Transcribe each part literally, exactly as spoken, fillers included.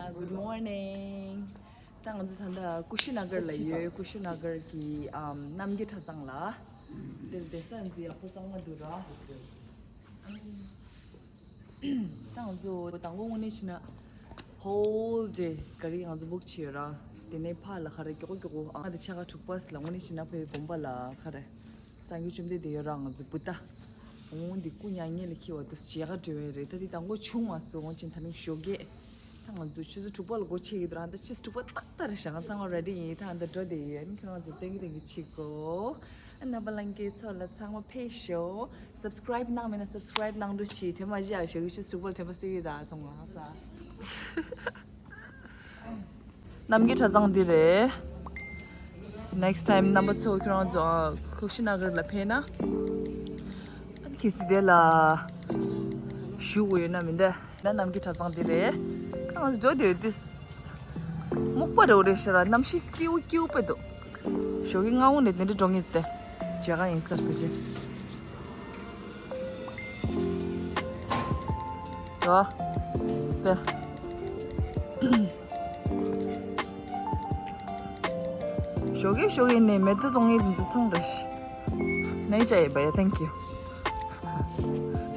Good morning. ད་ང་ཚོ་ད་ལྟ་ཀུ་ཤི་ན་གར་ལ་ཡོད། ཀུ་ཤི་ན་གར་གྱི་ཨམ་གནམ་གྱི་གྲྭ་ཚང་ལ། འདིར་བསྡད་ས་ང་ཚོ་ཡག་པོ་གཙང་མ་འདུག་ར། ད་ང་ཚོ་དང་པོ་དངོས་གནས་བྱས་ན་whole day ག་རེ་ང་ཚོ་book བྱས་ཡོད་ར། དེ་ནས་ཕར་ལ་ག་རེ་མགྱོགས་པོ་མགྱོགས་པོ་ཨ་ང་དང་ཕྱེད་ཀ་དྲུག་པ་ལ་དངོས་གནས་བྱས་ན་ཕ་གིའི་དགོན་པ་ལ་ག་རེ། སངས་རྒྱས་བཅོམ་ལྡན་འདས་ཡོད་ར། ང་ཚོ་བུ་ད། འོང་འདི་སྐུ་མྱ་ངན་ལས་འཁྱིལ་བ་དུ་མཇལ་ཁ་འགྲོ་ཡས་རེད། ད་འདི་དང་པོ་བྱུང་མ་སོང་། འོང་ཅིན་ད་རིང་ཞོགས་ཀས། ད་ང་ཚོ་ཆུ་ཚོད་དྲུག་པ་ལ་སྒོ་ཕྱེ་གི་འདུག་ར། ད་ཆུ་ཚོད་དྲུག་པ་ཏག་ཏག་རེད་ཤག་ང་ཚང་མ་ready ཡིན། ད་ཨ་ད་འགྲོ་བསྡད་ཡོད། ཨ་ནི་ཁྱོད་རང་ཚོ་ཏན་གི་ཏན་གི་ཕྱི་གོ་ཨ་ནི་རྣམ་པ་ལྷན་རྒྱས་ཚོ་ལ་ཚང་མ་ཕེབས་ཤོག Subscribe གནང་མེད་ན་subscribe གནང་རོགས་གྱིས། དྲན་པ་བཞག་ཞོགས་ཀས་ཆུ་ཚོད་དྲུག་པ་ལ་དྲན་པ་གསོ་གི་ད་ཚང་མ་ལ། གནམ་གྱི་གྲྭ་ཚང་འདི་རེད། Next time རྣམ་པ་ཚོ་ཁྱོད་རང་ཚོ་ཀུ་ཤི་ན་གར་ལ་ཕེབས་ན། ཨ་ནི་གལ་སྲིད་དེ་ལ་བཞུགས་དགོས་ཡོད་ན་མི་འདུག་ན་གནམ་གྱི་གྲྭ་ཚང་འདི་རེད། ཁྱོད་རང་ཚོ་འགྲོ་དེ་དེ་སྨུག་པ་རེད་རེད་ཤག་ར། གནམ་གཤིས་བསིལ་པོ་སྐྱིད་པོ་དཔེ་འདུག་ཞོགས་ཀས་སྔ་པོ་ནས་དེ་འདྲ་འགྲོ་ངེས་ཏེ། མཇལ་ཁ་ཡིན་ས་རེད་པ་ཅེ། འགྲོ། དེ། ཞོགས་ཀས་ཞོགས་ཀས་ནས་མེ་ཏོག་བཙོང་མཁན་དེ་ཚོ་ཚོང་རེད་ཤག Naija Yebaya, thank you.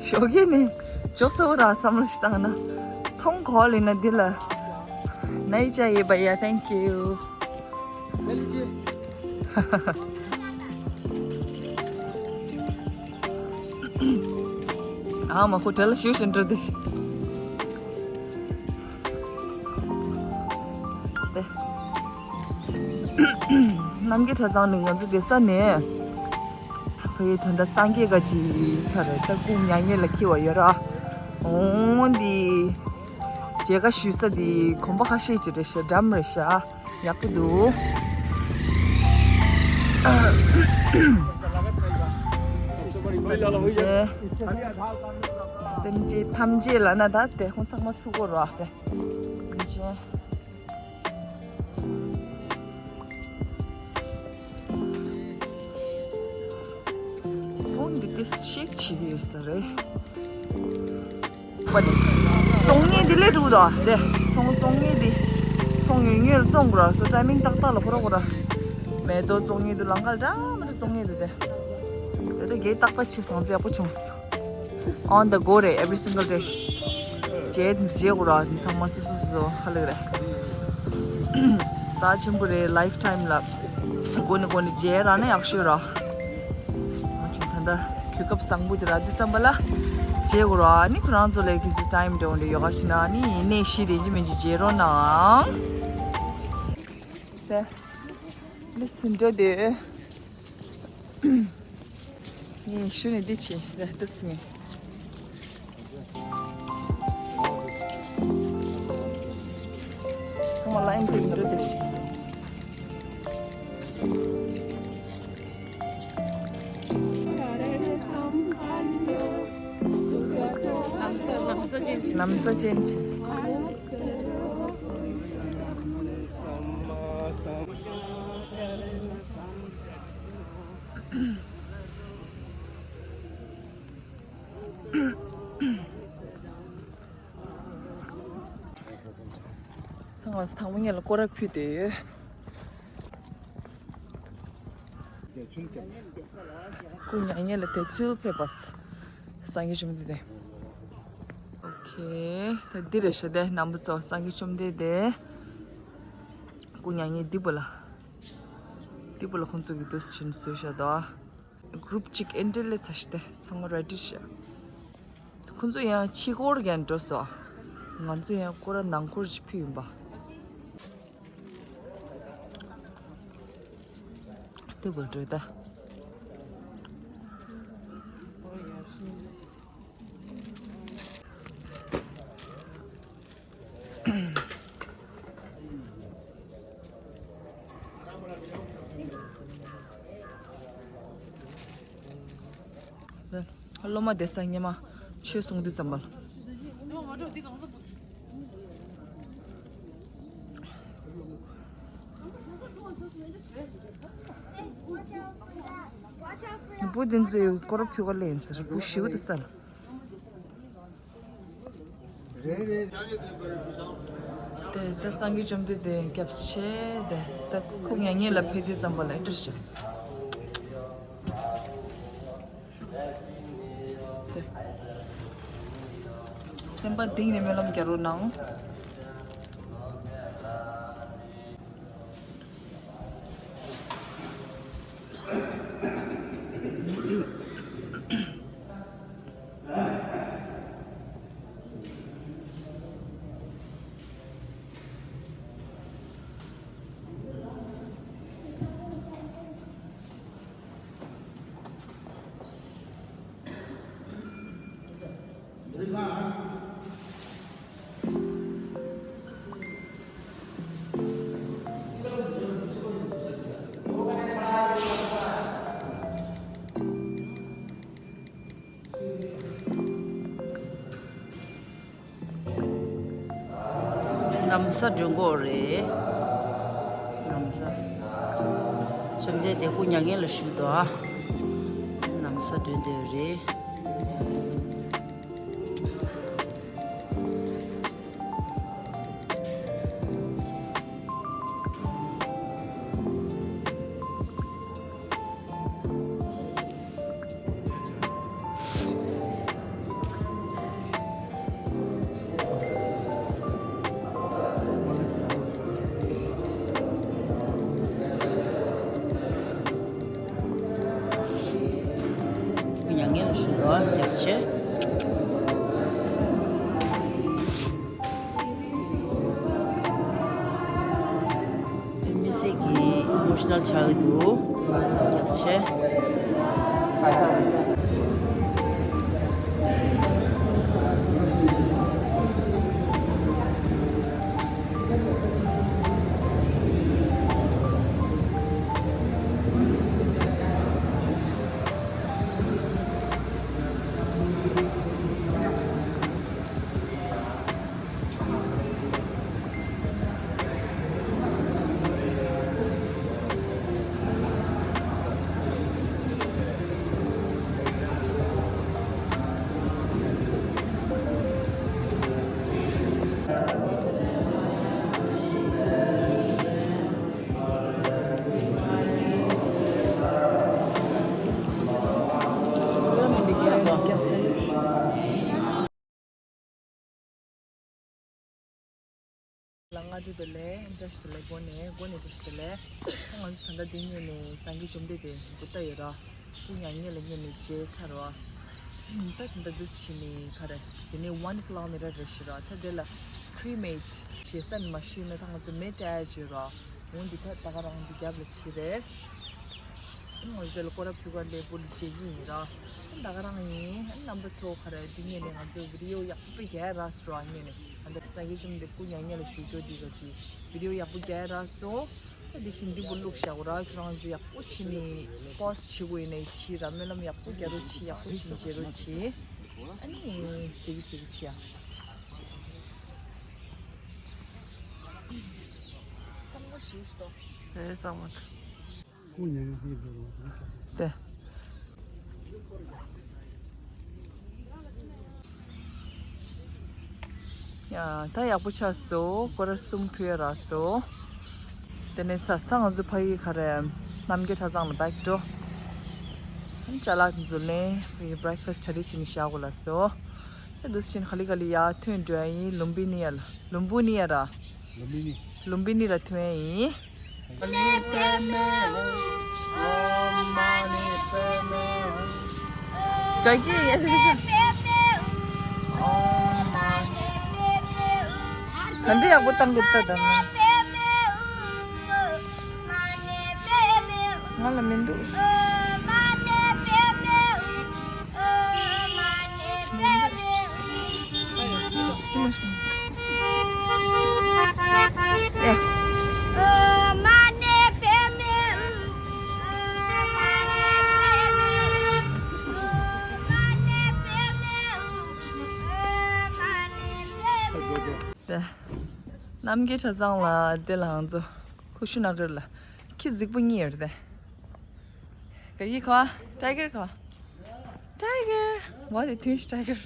ཞོགས་ཀས་ནས་འཇོག་ས་འོ་ར་བསམ་བློ་ཞིག་བཏང་ན། ཚོང་གོ་ལེ་ན་འདི་ལ། Naija Yebaya, thank you. ཨ་མ་ཁོ་གྲལ་ལ་ཞུ་བཞིན་འགྲོ་འདི་ཞིག་དེ། གནམ་གྱི་གྲྭ་ཚང་ནི་ང་ཚོ་བསྡད་ས་ནས། ཕ་གི་ད་ལྟ་སངས་རྒྱས་ག་ཅིག་ག་རེ་ད་སྐུ་མྱ་ངན་ལས་འཁྱིལ་བ་ཡོད་ར། འོང་འདི། མཇལ་ཁ་ཞུ་ས་འདི་གོམ་པ་ཁ་ཤས་ཅིག་རེད་ཤག་འགྲམ་རེད་ཤག་ཡག་པོ་འདུག་སེམས་ཅན་ཐམས་ཅད་ལ་ན་ད་དེ་ཁོང་ཚང་མ་ཚུགས་གོ་ར་དེ། ཁོང་འདི་དེ་ཤེག་བྱེད་ཡོད་ས་རེད། པ་ནི། བཙོང་མཁན་འདི་ལས་འགྲོ་དོ་དེ། ཚོང་བཙོང་མཁན་འདི། ཚོང་ཡོད་ཉོས་ལ་བཙོང་དགོས་ར་སོ་ཊའི་མིང་ཏག་ཏག་ལ་ཕོ་ར་གོ་ར། མེ་ཏོག་བཙོང་མཁན་འདི་ལང་ཀ་ལ་འདྲ་མི་འདྲ་བཙོང་མཁན་འདི་དེ། དེ་ད་གེ་རྟག་པ་ཆེ་སོང་ཚེ་ཡག་པོ་བྱུང་སོང་། On the go རེད་every single day. བྱས་བྱས་དགོས་ར་ཚང་མ་སོ་སོ་སོ་སོ་ཧ་ལས་རེད། རྩ་ཆེན་པོ་རེད། ལའིཕ་ཊའིམ་ལ་འགོ་ནས་འགོ་ནས་བྱས་ར་ན་ཡག་ཤོས་ར། ང་ཚོ་ད་ལྟ་དུས་སྐབས་བཟང་པོ་དེ་ར་འདི་ཙམ་པ་ལ་བྱས་དགོས་ར། ཨ་ནི་ཁོ་རང་ཚོ་ལ་གི་སི་ཊའིམ་འདྲ་བོ་འདྲ་ཡོད་ག་ཞིག་ན་ཨ་ནི་ཡིན་ནའི་ཤི་དེ་ཅི་མིན་ཅི་བྱེད་རོགས་གནང་། ད་ནི་སུ་འགྲོ་དེ། ངས་ཤུ་ནས་འདི་བྱས་ར་ལྟོས་སི་ངས། ཁོ་མ་ལ་ཨེན་ཏི་འགྲོ་དེ་ཤི། ལམ་ས་ཅན་ཅི། ང་ཚོ་དང་པོ་ཉིད་ལ་སྐོར་ར་ཕུལ་ཏེ་ཡོད། སྐུ་མྱ་ངན་ལས་འདས་ཚུལ་ཕེབས་པ། སངས་རྒྱས་བཅོམ་ལྡན་འདས། ཨོ་ཁེ། ད་འདི་རེད་ཤག་དེ་རྣམ་པ་ཚོ་སངས་རྒྱས་བཅོམ་ལྡན་འདས། སྐུ་མྱ་ངན་འདི་པོ་ལ། འདི་པོ་ལ་ཁོང་ཚོ་གི་དུས་ཆེན་བཟོས་ཤག་དོ། གུ་རུབ་གཅིག་ཨེན་ཊི་ལས་ཚ་ཤི་སྟེ་ཚང་མ་རེ་ཌི་ཤག་ཁོང་ཚོ་ཡང་ཕྱི་སྐོར་རྒྱག་འགྲོ་སོང་། ང་ཚོ་ཡང་སྐོར་ར་ནང་སྐོར་ཅིག་ཕུལ་ཡིན་པ། དེ་བོ་འགྲོ་ད། སློབ་མ་བསྡད་ས་སྔོན་མ་ཆོས་གསུང་དུས་ཙམ་པ་ལ། བུ་འདི་ཚོའི་སྐོར་ཕུལ་ག་ལེན་ཟེར་བུ་ཞིག་འདུག་ས་ལ། རེད་རེད། དེ་ད་སངས་རྒྱས་བཅོམ་ལྡན་འདས་སྐྱབས་ཆེ་དེ་ད་ཁོ་མྱ་ངན་ལ་ཕེབས་དུས་ཙམ་པ་ལ་ཨེ་འདྲ་ཞིག་དེ་སེམས་པ་གཏིང་ནས་སྨོན་ལམ་རྒྱག་རོགས་གནང་། ན་བཟའ་སྒྲོན་གྱི་རེད། ན་བཟའ། བཅོམ་ལྡན་འདས་སྐུ་མྱ་ངན་ལ་བཞུགས་འདུག་ཨ། ན་བཟའ་སྒྲོན་བསྡད་རེད། མྱ་ངན་ལ་བཞུགས་འདུག་ཨ། སྐྱབས་ཆེ། དམིགས་བསལ་གྱི་ཨི་མོ་ཤི་ནལ་ཆགས་ཀྱི་འདུག་སྐྱབས་ཆེ། ལ་སྔ་དྲོ་བདེ་ལེགས། བཀྲ་ཤིས་བདེ་ལེགས། འགོ་ནས་འགོ་ནས་བཀྲ་ཤིས་བདེ་ལེགས། ང་ཚོ་ད་ལྟ་འདི་ཉིད་ནས་སངས་རྒྱས་བཅོམ་ལྡན་འདས་སྐུ་ལྟ་ཡོད་ར། སྐུ་མྱ་ངན་ལ་བསྙེན་ནས་མཇལ་ཚར་བ། ད་ད་ལྟ་འདུ་བྱེད་ནི་ག་རེ། དེ་ནས་ཝན་ཀི་ལོ་མི་ཊར་རེད་ཤི་ར། ད་དེ་ལ་ཁི་རི་མེ་ཊི་ཞེ་ས་ནས་མ་ཞུས་ན་ད་ང་ཚོ་མེ་ཊི་ཨེ་ཤི་ཡོད་ར། འོན་ཏེ་ད་ད་ག་རང་འདི་རྒྱབ་ལ་ཕྱི་རེད། ང་ཚོ་དེ་ལ་སྐོར་ར་ཕུལ་ག་ལེགས་པོ་ལ་མཇལ་གྱི་ཡིན་ར། ད་ག་རང་ཡིན། རྣམ་པ་ཚོ་ག་རེ། འདི་ཉིད་ནས་ང་ཚོ་བི་ཌི་ཡོ་ཡག་པོ་རྒྱག་ར་སོ་ར། ཉིད་ནས་ད་ལྟ་སངས་རྒྱས་བཅོམ་ལྡན་འདས་སྐུ་མྱ་ངན་ལ་བཞུགས་རྒྱུ་འདི་ག་ཅིག་བི་ཌི་ཡོ་ཡག་པོ་རྒྱག་ར་སོ། ད་འདི་བཞིན་འདི་པོ་བླུགས་བཞག་གོ་ར། ཁྱོད་རང་ཚོ་ཡག་པོ་བྱས་ནས་པོ་སི་ཊི་བྱེད་དགོས་ཡིན་ན་བྱེད་ར། སྨོན་ལམ་ཡག་པོ་རྒྱག་རོགས་བྱེད། ཡག་པོ་བྱས་ནས་མཇལ་རོགས་བྱེད། ཨ་ནི་གཟིགས་གཟིགས་བྱེད་ཡ། གཙང་མ་ཞིག་ཤོག་དེ་གཙང་མ་དེ། ཡ། ད་ཡག་པོ་ཆགས་སོང་། སྐོར་ར་གསུམ་ཕུལ་ཡ་རག་སོང་། དེ་ནས་ས་ད་ང་ཚོ་ཕ་གི་ག་རེ། རྣམ་རྒྱལ་གྲྭ་ཚང་ལ་བྷེག་འགྲོ། ཅ་ལག་འཛུལ་ནས་ཕ་གི་བྷེག་ཕ་སི་ཊི་རེ་ཌི་བྱས་ནས་བཞག་དགོས་ལབ་སོང་། ཨེ་འདུག་སེ་བྱས་ནས་ག་ལེ་ག་ལེ་ཡར་ཐོན་འགྲོ་ཡ་ཡིན། ལུམ་བི་ནི་ཡ་ལ། ལུམ་བུ་ནི་ཡ་ར། ལུམ་བི་ནི། ལུམ་བི་ནི་ལ་ཐོན་ཡ་ཡིན། ག་གི་ཡ་དེ་ཤ། ག་འདྲ་ཡག་པོ་བཏང་གི་ད་ད་ནི། ང་ལ་མི་འདུག་རྣམ་རྒྱལ་གྲྭ་ཚང་ལ་དེ་ལ་ང་ཚོ། ཁུ་ཤུ་ན་གར་ལ། ཁྱི་རྫིག་པོ་གཉིས་ཡོད་རེད་དེ། ག་ཡི་ཁ། ཊའི་གར་ཁ། ཊའི་གར། ཝ་དེ་ཐུན་ཊའི་གར།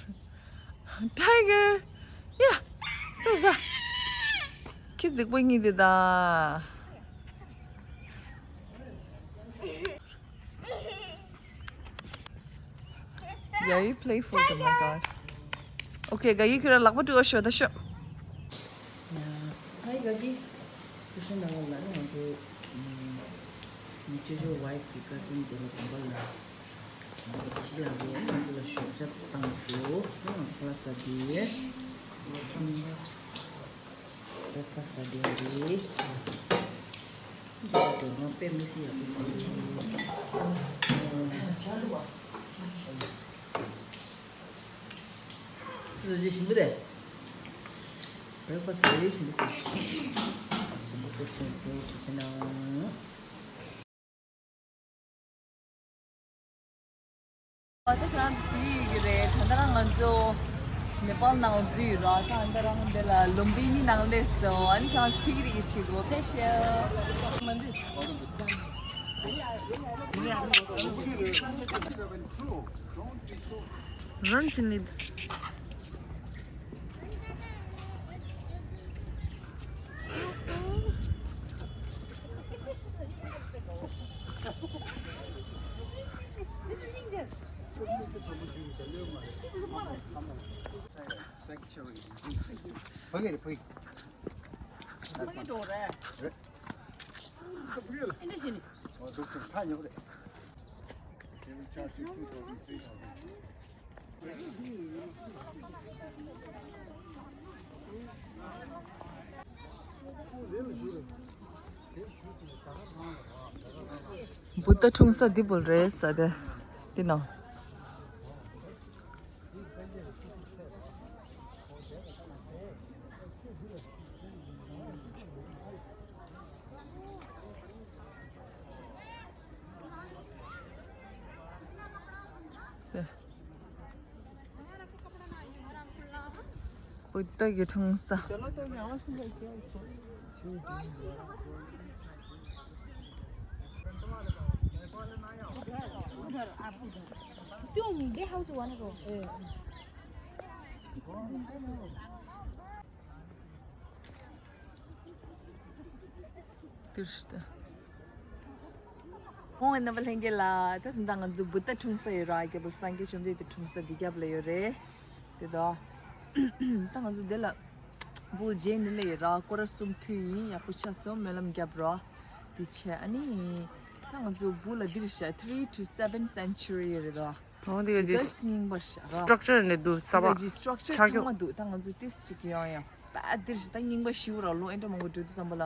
ཊའི་གར། ཡ། ཁུ་ག། རྫིག་པོ་གཉིས་འདི་ད། Yeah, you playful, oh my god. Okay, ག་ཡིག་ཁྱོད་རང་ལག་པ་བཀྲུ་བ་ཤོག་ད་ཤོག Hi, Gagi. ཁུ་ཤུ་ནང་ལ་ནི་ང་ཚོ་ཉི་ཅོ་ཅོ་ཝའི་ཕི་གི་ཀ་སིན་དེ་རུ་དང་པོ་ལ་ཅི་ཡང་ལས་ང་ཚོ་ལ་ཞོགས་ཇ་བཏང་སོ། ཁ་ལག་ཟ་དུས། བེག་ཕ་སི་ཟ་དེ་རེད། འདི་ལ་དོ་སྣང་དཔེ་མི་སྲིད་ཡག་པོ་གོ་རེད། ཅི་ཞིམ་པོ་རེད། བེག་ཕ་སི་ཞིམ་པོ་ཞིམ་པོ་ཞིམ་པོ་དཔེ་ཆུང་སོ་ཆུ་ཆེ་ནང་། ཨ་ད་ཁྱེད་རང་ཚོ་གཟིགས་ཡོད་ཀྱི་རེད། ད་ལྟ་རང་ང་ཚོ་ནེ་པཱལ་ནང་འཛུལ་ཡོད་ར། ད་ལྟ་རང་འདི་ལ་ལུམ་བི་ནི་ནང་སླེབས་སོང་། ཨ་ནི་ཁྱེད་རང་ཚོ་ཁྲིད་ཀྱི་རེད། ཡིད་ཆེས་དགོས། ཕེབས་ཤོག Run to need. བུ་ཏ་འཁྲུངས་ས་འདི་བུ་རེད་ས་དེ་འདི་ནང་། བུ་ཏ་གི་འཁྲུངས་ས། ཏིར་ཤི་ཏ། ཁོང་རྣམ་པ་ལྷན་རྒྱས་ལ་ད་ད་ང་ཚོ་བུ་ཏ་འཁྲུངས་ས་ཡོད་ར། རྒྱལ་པོ་སངས་རྒྱས་བཅོམ་ལྡན་འདས་འཁྲུངས་ས་འདི་རྒྱབ་ལ་ཡོད་རེད། དེ་ད་ད་ང་ཚོ་འདི་ལ་བུ་རྗེས་ནི་ལ་ཡོད་ར། སྐོར་ར་གསུམ་ཕུལ་ཡིན། ཡག་པོ་ཆགས་སོང་། སྨོན་ལམ་རྒྱབ་ར། དེ་བྱས་ཨ་ནི་ད་ང་ཚོ་བུ་ལ་འདིར་བཞག three to seven century ཡོད་རེད་ད། འོ་དེ་ག་ཅི་རྙིང་པ་ཤ་ར། སི་ཊྲག་ཅར་ནས་འདུག་ས་པ། དེ་ག་ཅི་སི་ཊྲག་ཅར་ཆགས་ཚང་མ་འདུག་ད་ང་ཚོ་ཏིས་ཅིག་ཡང་ཡང་པ་འདིར་ཞིག་ད་རྙིང་པ་ཞིག་ར་ལོ་ཨེ་འདྲ་མང་པོ་འགྲོ་དུས་ཙམ་པ་ལ་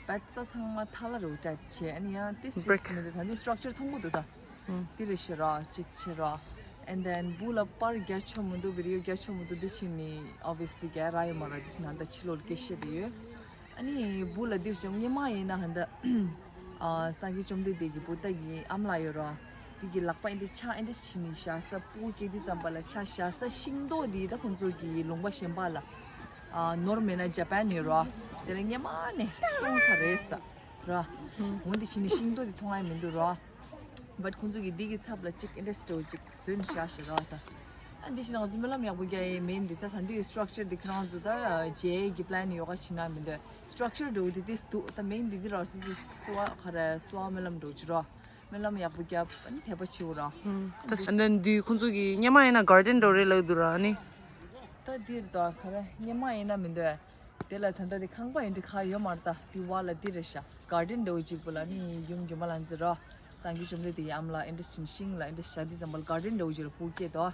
པ་ས་ཚང་མ་ཐ་ལ་རུ་ཏྲ་བྱས་ཨ་ནི་ཡང་ཏིས་ཏིས་མི་འདུག་ད་འདི་སི་ཊྲག་ཅར་མཐོང་གི་འདུག་ད། ཧུམ། འདི་རེ་ཤ་ར་ཅིག་ཆེ་ར། And then བུ་ལ་པར་རྒྱ་ཆོ་མི་འདུག་བི་ཌི་ཡོ་རྒྱ་ཆོ་མི་འདུག་འདི་ཕྱིན་ནི་ཨོ་བི་ཡས་ལི་རྒྱ་ར་ཡོད་མ་ར། འདི་ཕྱིན་ན་ད་ཕྱི་ལོགས་སྐད་བཤད་དེ་ཡོད། ཨ་ནི་བུ་ལ་འདིར་བྱུང་སྔོན་མ་ཡིན་ན་ཧ་འདི། ཨ་སངས་རྒྱས་བཅོམ་ལྡན་འདས་ཀྱི་བུ་ཏ་གི་ཨམ་ལགས་ཡོད་ར། དེ་གི་ལག་པ་ཨེ་འདྲ་ཕྱག་ཨེ་འདྲ་བྱས་ནས་བཞག་ས་སྤུ་གུ་སྐྱེས་དུས་ཙམ་པ་ལ་ཕྱག་བཞག་ས་ཤིང་ཏོག་དེ་ད་ཁོང་ཚོ་གི་ལུང་པ་གཞན་པ་ལ། ཨ་ནོར་མེད་ན་ཇ་པན་ཡོད་ར། དེ་ལ་སྔོན་མ་ནས་བཙོང་ཚར་རེད་ས་ར། འོན་ཏེ་ཕྱིན་ནས་ཤིང་ཏོག་དེ་མཐོང་ཡ་མི་འདུག་ར། བཊ་ཁོང་ཚོ་གི་འདི་གི་ཚབ་ལ་གཅིག་ཨེ་འདྲ་སི་ཊོ་གཅིག་བཟོས་ནས་བཞག་ཤག་ར་ད། ཨ་འདི་ཕྱིན་ང་ཚོ་སྨོན་ལམ་ཡག་པོ་རྒྱག་ཡས་མེན་འདི་ད་ད་འདི་གི་སི་ཊྲག་ཅར་འདི་ཁྱེད་རང་ཚོ་ད་རྗེས་ཀྱི་པི་ལན་ཡོ་ག་བྱེད་ན་མི་འདོད། སི་ཊྲག་ཅར་འགྲོ་འདི་ཏིས་འདུག་ད་མེན་འདི་འདི་ར་སི་སི་སི་བ་ག་ར་སི་བ་སྨོན་ལམ་འགྲོ་ཅི་ར། སྨོན་ལམ་ཡག་པོ་རྒྱབ་ཨ་ནི་དད་པ་བྱེད་འོ་ར། ད་ས་འདི་འདི་ཁོང་ཚོ་གི་སྔོན་མ་ཡིན་ན་གར་ཌེན་འགྲོ་རེད་ལབ་འདུག་ར་ཨ་ནི། ད་འདིར་ད་ག་ར་སྔོན་མ་ཡིན་ན་མི་འདོད། དེ་ལ་ད་ལྟ་དེ་ཁང་པ་ཡིན་འདྲ་ཁ་ཡོད་མ་རེད་ད། དེ་བ་ལ་འདི་རེད་ཤག་གར་ཌེན་འདྲ་བོ་ཅིག་པོ་ལ་ནི་ཡུམ་སྒྱུ་མ་ལྷ་མཛེས་ར། སངས་རྒྱས་བཅོམ་ལྡན་འདས་ཡམ་ལ་ཨེ་འདྲ་ཞིང་ཤིང་ལ་ཨེ་འདྲ་བཞག་དུས་ཙམ་པ་ལ་གར་ཌེན་འདྲ་བོ་ཅིག་ལ་ཕུག་སྐྱེས་དོ།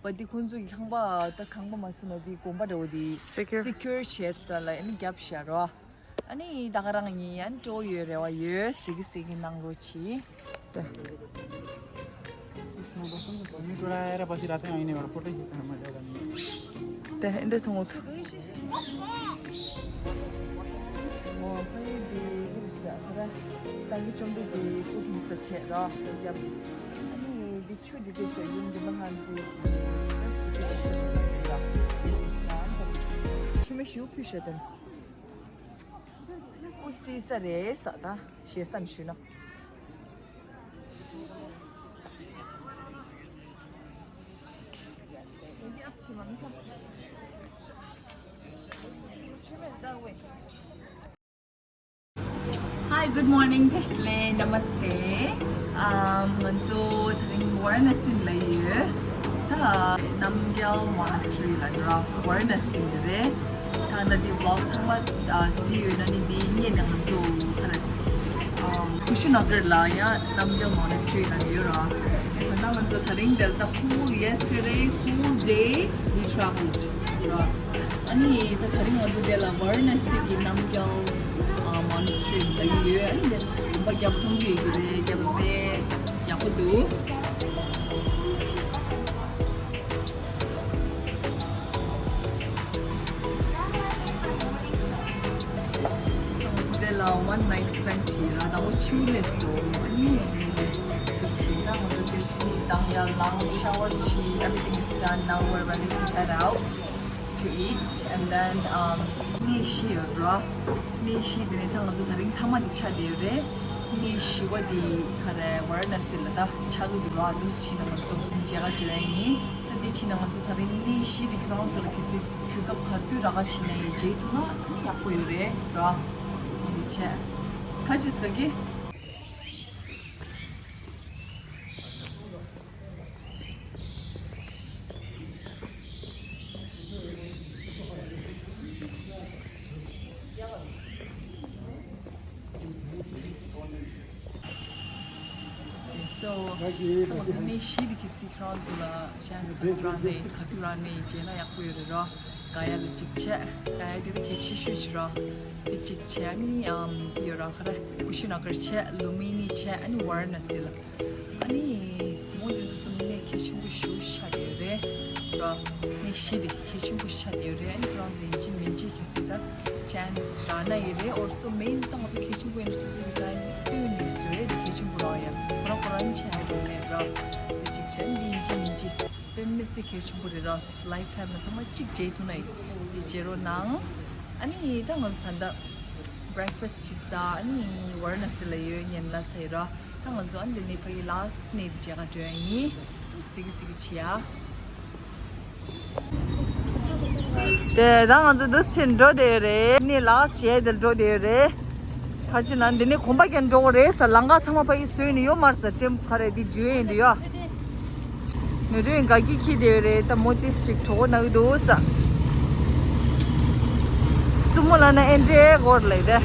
བ་འདི་ཁོང་ཚོ་གི་ཁང་པ་ད་ཁང་པ་མ་སོང་ན་དེ་དགོན་པ་འདྲ་བོ་དེ་སི་ཀུར་སི་ཀུར་བྱས་ད་ལ་ཨེ་ནི་རྒྱབ་བཞག་ར། ཨ་ནི་ད་ག་རང་ཡིན་ཡང་སྤྲོ་ཡོད་རེ་བ་ཡོད་ཟིག་གི་ཟིག་གི་གནང་རོགས་གྱིས། དེ་ཨེ་འདྲ་མཐོང་ཚོ། འོ་ཕ་ཡུལ་འདི་ཡིན་ཤག་ད་སངས་རྒྱས་བཅོམ་ལྡན་འདས་སྐུ་འཁྲུངས་ས་བྱས་ར་ད་རྒྱབ། ཨ་ནི་འདི་ཆུ་འདི་ལྟ་ཤག་ཡུམ་སྒྱུ་མ་ལྷ་མཛེས་ཀྱི་ཆུ་མ་ཞིག་ཕུལ་ཤག་དེ་སྐུ་གསོལ་ས་རེད་ས་ད་ཞེ་ས་ནས་ཞུས་ན། Hi, good morning, ཇུ་ལེ། Namaste. ཨམ། ང་ཚོ་དེ་རིང་ཝ་ར་ཎ་སི་ལ་ཡོད། ད་རྣམ་རྒྱལ་Monastery་ལ་ཡོད་ར། ཝ་ར་ཎ་སི་ནས་རེད། ད་ལྟ་འདི་vlog་ཚང་མ་ཨ་གཟིགས་ཡོད་ན་ནི། འདི་སྔོན་ནས་ང་ཚོ་ག་རེ་ཨམ། ཀུ་ཤི་ན་གར་ལ་ཡང་རྣམ་རྒྱལ་Monastery་ལ་ཡོད་ར། ད་ལྟ་ང་ཚོ་དེ་རིང་འདིར། ད་whole yesterday, whole day we traveled་ར། ཨ་ནི་ད་དེ་རིང་ང་ཚོ་འདི་ལ་ཝ་ར་ཎ་སི་གི་རྣམ་རྒྱལ་ཨ་Monastery་ལ་ཡོད། ཨ་ནི་འདིར་ཡོང་འབབ་རྒྱབ་མཐོང་གི་ཡོད་ཀྱི་རེད། རྒྱབ་དཔེ་ཡག་པོ་འདུག་སོང་ཙང་དེ་ལ་one night stand་བྱས་ར། དང་པོ་ཆུ་ལས་སོང་། ཨ་ནི་དེ་བཞིན་ད་ང་ཚོ་དེ་སི་དང་ཡར་ལངས། Shower་བྱས། Everything is done. Now we're ready to head out to eat and then um གནས་བཞི་ཡོད་ར། གནས་བཞི་དེ་ནས་ད་ང་ཚོ་དེ་རིང་མཐའ་མ་དེ་ཆགས་བསྡད་ཡོད་རེད། གནས་བཞི་པ་དེ་ག་རེ་ཝ་ར་ཎ་སི་ལ་ད་ཆགས་ཀྱི་འདུག་ར། འདུག་སེ་བྱས་ན་ང་ཚོ་མཇལ་ཁ་འགྲོ་ཡ་ཡིན། ད་དེ་བྱས་ན་ང་ཚོ་དེ་རིང་གནས་བཞི་དེ་ཁྱོད་རང་ཚོ་ལ་གལ་སྲིད་གོ་སྐབས་ག་དུས་རག་ག་བྱས་ན་ཡིན་མཇལ་ཐུབ་ན་ཡག་པོ་ཡོད་རེད་ར། འདི་བྱས། ཁ་ཅིག་ག་གི། Okay, so ད་ང་ཚོ་གནས་བཞི་དེ་གལ་སྲིད་ཁྱེད་རང་ཚོ་ལ་chance་ག་ཚོད་རག་ནའི་ག་དུས་རག་ནའི་མཇལ་ན་ཡག་པོ་ཡོད་རེད་ར། ག་ཡ་ལ་གཅིག་བྱས། ག་ཡ་དེ་ད་གལ་ཆེ་ཤོས་ཅིག་ར། དེ་གཅིག་བྱས། ཨ་ནི་ཨམ་དེ་ཡོད་ར། ག་རེ། ཀུ་ཤི་ན་གར་བྱས། ལུམ་བི་ནི་བྱས། ཨ་ནི་ཝ་ར་ཎ་སི་ལ། ཨ་ནི་མོ་དེ་ཚོ་གསུམ་གནས་གལ་ཆེན་པོ་ཞེ་པོ་ཆགས་བསྡད་ཡོད་རེད་ར། གནས་བཞི་དེ་གལ་ཆེན་པོ་ཆགས་བསྡད་ཡོད་རེད། ཨ་ནི་ཁྱེད་རང་ཚོ་ཡིན་གཅིག་མིན་གཅིག་གལ་སྲིད་ད་chance་རག་ན་ཡིན་རེད། Also main་ད་ང་ཚོ་གལ་ཆེན་པོ་ཡིན་ན་སོ་སོ་གི་ད་ལྟོས་ནས་བཟོས་རེད། དེ་གལ་ཆེན་པོ་རང་ཡ་ཁོ་རང་ཁོ་རང་ཆགས་ཡོད་མེད་ར། དེ་གཅིག་བྱས། ཨ་ནི་འདི་ཡིན་གཅིག་མིན་གཅིག་དཔེ་མི་སྲིད་གལ་ཆེན་པོ་རེད་ར། སོ་སོ་lifetime་ལ་ཐོག་མ་གཅིག་མཇལ་ཐུབ་ན་ཡིན། དེ་མཇལ་རོགས་གནང་། ཨ་ནི་ད་ང་ཚོ་ད་ལྟ་breakfast་ཅིག་ཟ། ཨ་ནི་ཝ་ར་ཎ་སི་ལ་ཡོད་ཉིན་ལ་ཚར་ར། ད་ང་ཚོ་ཨ་ནི་འདི་ནས་ཕ་གི་last་གནས་དེ་མཇལ་ག་འགྲོ་ཡ་ཡིན། གཟིགས་གཟིགས་བྱེད་ཡ། དེ་ད་ང་ཚོ་འདུག་སེ་འགྲོ་བསྡད་ཡོད་རེད། གནས་last་བྱས་དེར་འགྲོ་བསྡད་ཡོད་རེད། ཁ་ཅིག་ན་འདི་ནས་གོམ་པ་རྒྱག་འགྲོ་གི་རེད་ཟེར། ལམ་ཁ་ཚང་མ་ཕ་གི་བཟོས་ནས་ཡོད་མ་རེད་ཟེར། ཊེམ་ག་རེ་འདི་འཇུ་ཡིན་འདི་ཡོད། ནུ་དྲོད་དགའ་སྐྱིད་འཁྱེར་བསྡད་ཡོད་རེད། ད་མོ་ཏིས་ཅིག་གྲོགས་པོ་ན་གི་འདུག་ས། སུ་མོ་ལ་ན་ཨེ་འདྲའི་སྐོར་ལས་རེད།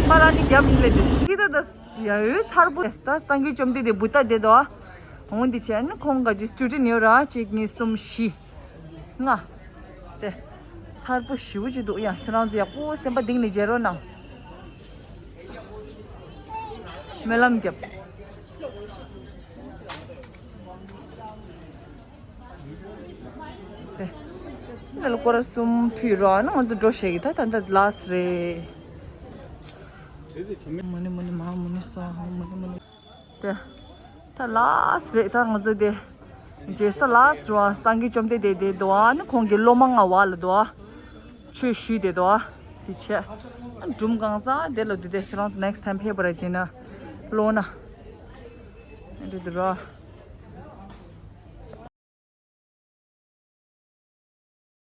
ཕ་ར་ནི་རྒྱབ་ནི་ལས་འདུག་ཤི་ད་ད་ཡ་ཡོད་ཚར་པོ། ད་སངས་རྒྱས་བཅོམ་ལྡན་འདས་བུ་ད་བསྡད་དོ། འོང་འདི་བྱས་ན་ཁོང་ག་ཅི་student་ཡོད་ར། གཅིག་གཉིས་གསུམ་བཞི། ལྔ། དེ། ཚར་པོ་ཞེ་པོ་ཅིག་འདུག་ཡ། ཁྱོད་རང་ཚོ་ཡག་པོ་སེམས་པ་གཏིང་ནས་མཇལ་རོགས་གནང་། སྨོན་ལམ་རྒྱབ། དེ། ནི་ལ་སྐོར་གསུམ་ཕུལ་རོགས་གནང་། ང་ཚོ་འགྲོ་ཤེས་ཀྱི། ད་ད་ད་last་རེད། མུ་ནི་མུ་ནི་མ་མུ་ནི་སོ་ཧ་མུ་ནི་མུ་ནི། དེ། ད་last་རེད། ད་ང་ཚོ་དེ་མཇལ་ས་last་རེད་བ། སངས་རྒྱས་བཅོམ་ལྡན་འདས་དེ་འདུག་ཨ་ནི་ཁོང་གི་སློབ་མ་ལྔ་བ་ལ་འདུག་ཨ། ཆོས་ཞུས་དེ་འདུག་ཨ། དེ་བྱས། སྒྲུང་གང་ཟག་དེ་ལ་འདུག་དེ་ཁྱེད་རང་ཚོ་next time་ཕེབས་པ་རེད་ཅེ་ན། ལོ་ན། འདི་འདུག་ར།